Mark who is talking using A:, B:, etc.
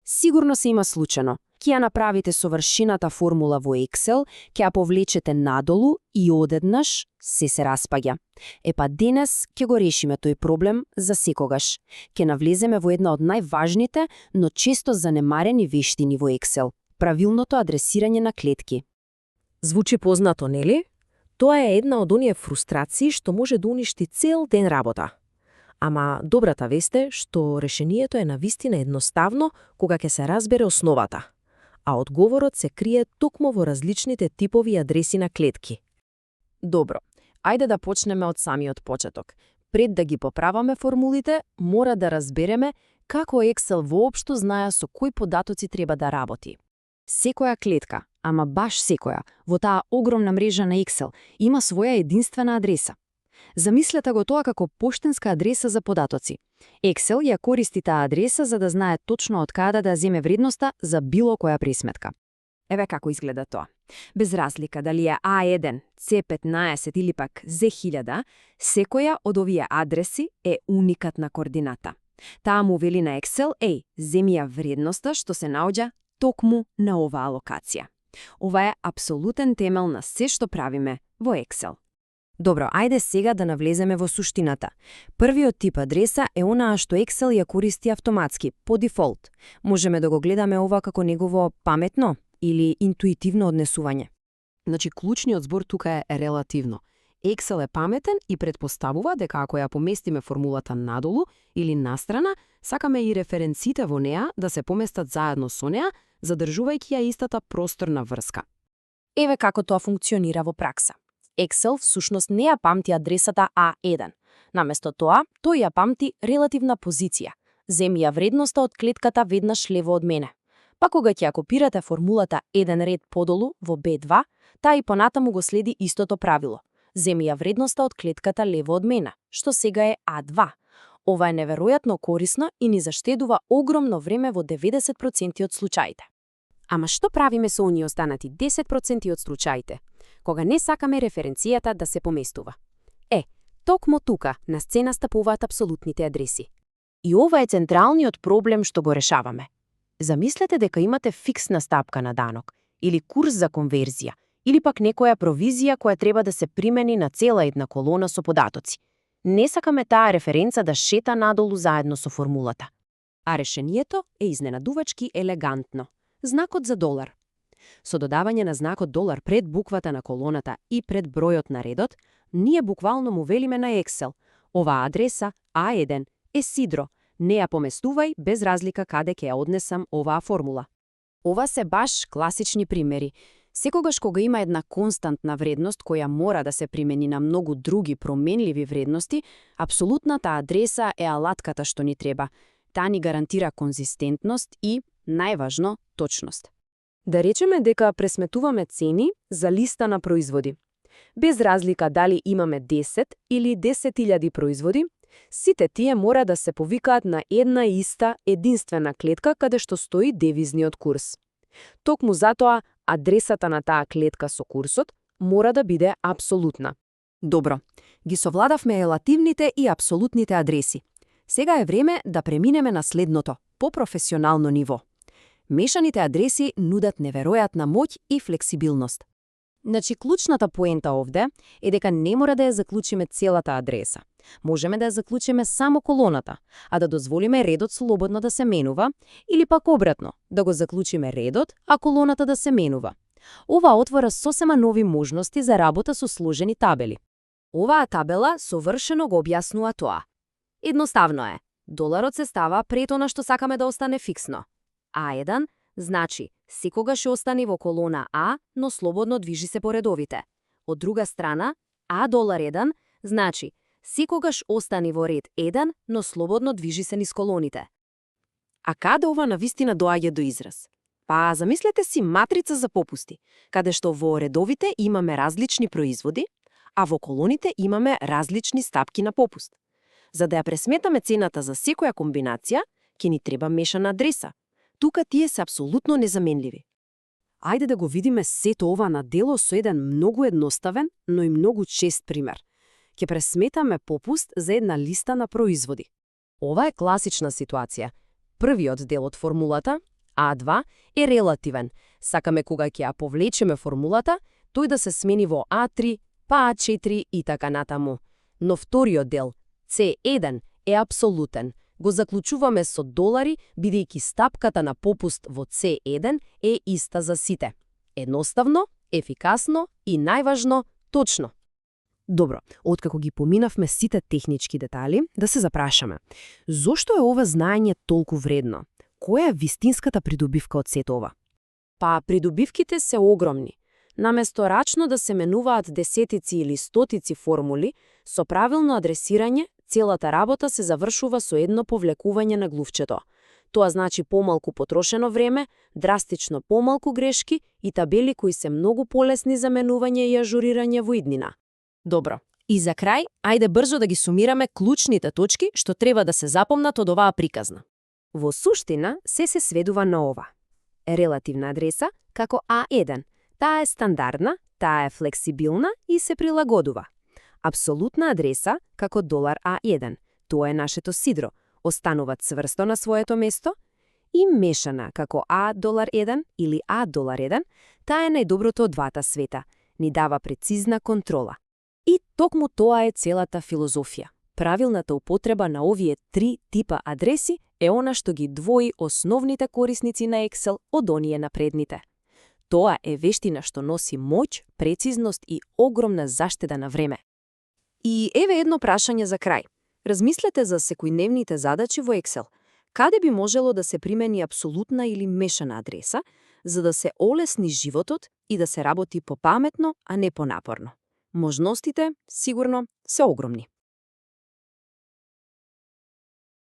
A: Сигурно се има случајно. Ќе ја направите совршената формула во Excel, ќе ја повлечете надолу и одеднаш се распаѓа. Епа денес ќе го решиме тој проблем за секогаш. Ќе навлеземе во една од најважните, но често занемарени вештини во Excel – правилното адресирање на клетки.
B: Звучи познато, нели? Тоа е една од оние фрустрации што може да уништи цел ден работа. Ама добрата вест е што решението е навистина едноставно кога ќе се разбере основата. А одговорот се крие токму во различните типови адреси на клетки.
A: Добро, ајде да почнеме од самиот почеток. Пред да ги поправаме формулите, мора да разбереме како Excel воопшто знае со кои податоци треба да работи. Секоја клетка, ама баш секоја, во таа огромна мрежа на Excel, има своја единствена адреса. Замислете го тоа како поштенска адреса за податоци. Excel ја користи таа адреса за да знае точно од каде да земе вредноста за било која присметка. Еве како изгледа тоа. Без разлика дали е A1, C15 или пак Z1000, секоја од овие адреси е уникатна координата. Таа му вели на Excel, земи ја вредноста што се наоѓа токму на оваа локација. Ова е апсолутен темел на се што правиме во Excel. Добро, ајде сега да навлеземе во суштината. Првиот тип адреса е онаа што Excel ја користи автоматски, по дефолт. Можеме да го гледаме ова како негово паметно или интуитивно однесување. Значи, клучниот збор тука е релативно. Excel е паметен и предпоставува дека ако ја поместиме формулата надолу или настрана, сакаме и референците во неа да се поместат заедно со неа, задржувајќи ја истата просторна врска. Еве како тоа функционира во пракса. Excel всушност не ја памти адресата A1. Наместо тоа, тој ја памти релативна позиција. Земи ја вредноста од клетката веднаш лево од мене. Па кога ќе ја копирате формулата еден ред подолу во B2, таа и понатаму го следи истото правило. Земи ја вредноста од клетката лево од мене, што сега е A2. Ова е неверојатно корисно и ни заштедува огромно време во 90% од случаите. Ама што правиме со оние останати 10% од случаите, кога не сакаме референцијата да се поместува? Токму тука на сцена стапуваат апсолутните адреси. И ова е централниот проблем што го решаваме. Замислете дека имате фиксна стапка на данок, или курс за конверзија, или пак некоја провизија која треба да се примени на цела една колона со податоци. Не сакаме таа референца да шета надолу заедно со формулата. А решението е изненадувачки елегантно. Знакот за долар. Со додавање на знакот долар пред буквата на колоната и пред бројот на редот, ние буквално му велиме на Excel: оваа адреса A1 е сидро, не ја поместувај без разлика каде ќе ја однесам оваа формула. Ова се баш класични примери. Секогаш кога има една константна вредност која мора да се примени на многу други променливи вредности, апсолутната адреса е алатката што ни треба. Таа ни гарантира конзистентност и, најважно, точност. Да речеме дека пресметуваме цени за листа на производи. Без разлика дали имаме 10 или 10.000 производи, сите тие мора да се повикаат на една иста, единствена клетка каде што стои девизниот курс. Токму затоа, адресата на таа клетка со курсот мора да биде апсолутна. Добро, ги совладавме релативните и апсолутните адреси. Сега е време да преминеме на следното, по-професионално ниво. Мешаните адреси нудат неверојатна моќ и флексибилност. Значи, клучната поента овде е дека не мора да ја заклучиме целата адреса. Можеме да ја заклучиме само колоната, а да дозволиме редот слободно да се менува, или пак обратно, да го заклучиме редот, а колоната да се менува. Ова отвора сосема нови можности за работа со сложени табели. Оваа табела совршено го објаснува тоа. Едноставно е. Доларот се става пред она што сакаме да остане фиксно. A1 значи секогаш остани во колона А, но слободно движи се по редовите. Од друга страна, $1 значи секогаш остани во ред 1, но слободно движи се низ колоните. А каде ова навистина доаѓа до израз? Па, замислете си матрица за попусти, каде што во редовите имаме различни производи, а во колоните имаме различни стапки на попуст. За да ја пресметаме цената за секоја комбинација, ќе ни треба мешана адреса. Тука тие се апсолутно незаменливи. Ајде да го видиме сето ова на дело со еден многу едноставен, но и многу чест пример. Ќе пресметаме попуст за една листа на производи. Ова е класична ситуација. Првиот дел од формулата, А2 е релативен. Сакаме кога ќе ја повлечеме формулата, тој да се смени во А3, па А4 и така натаму. Но вториот дел, C1, е апсолутен. Го заклучуваме со долари, бидејќи стапката на попуст во C1 е иста за сите. Едноставно, ефикасно и најважно, точно.
B: Добро, откако ги поминавме сите технички детали, да се запрашаме. Зошто е ова знаење толку вредно? Која е вистинската придобивка од сето ова?
A: Па, придобивките се огромни. Наместо рачно да се менуваат десетици или стотици формули, со правилно адресирање, целата работа се завршува со едно повлекување на глувчето. Тоа значи помалку потрошено време, драстично помалку грешки и табели кои се многу полесни за менување и ажурирање во иднина.
B: Добро. И за крај, ајде брзо да ги сумираме клучните точки што треба да се запомнат од оваа приказна.
A: Во суштина, се сведува на ова. Релативна адреса како А1. Таа е стандардна, таа е флексибилна и се прилагодува. Апсолутна адреса како $А1. Тоа е нашето сидро. Останува цврсто на своето место. И мешана како А$1 или А$1. Таа е најдоброто од двата света. Ни дава прецизна контрола. И токму тоа е целата филозофија. Правилната употреба на овие три типа адреси е она што ги двои основните корисници на Excel од оние напредните. Тоа е вештина што носи моќ, прецизност и огромна заштеда на време. И еве едно прашање за крај. Размислете за секојдневните задачи во Excel. Каде би можело да се примени апсолутна или мешана адреса, за да се олесни животот и да се работи попаметно, а не понапорно? Можностите, сигурно, се огромни.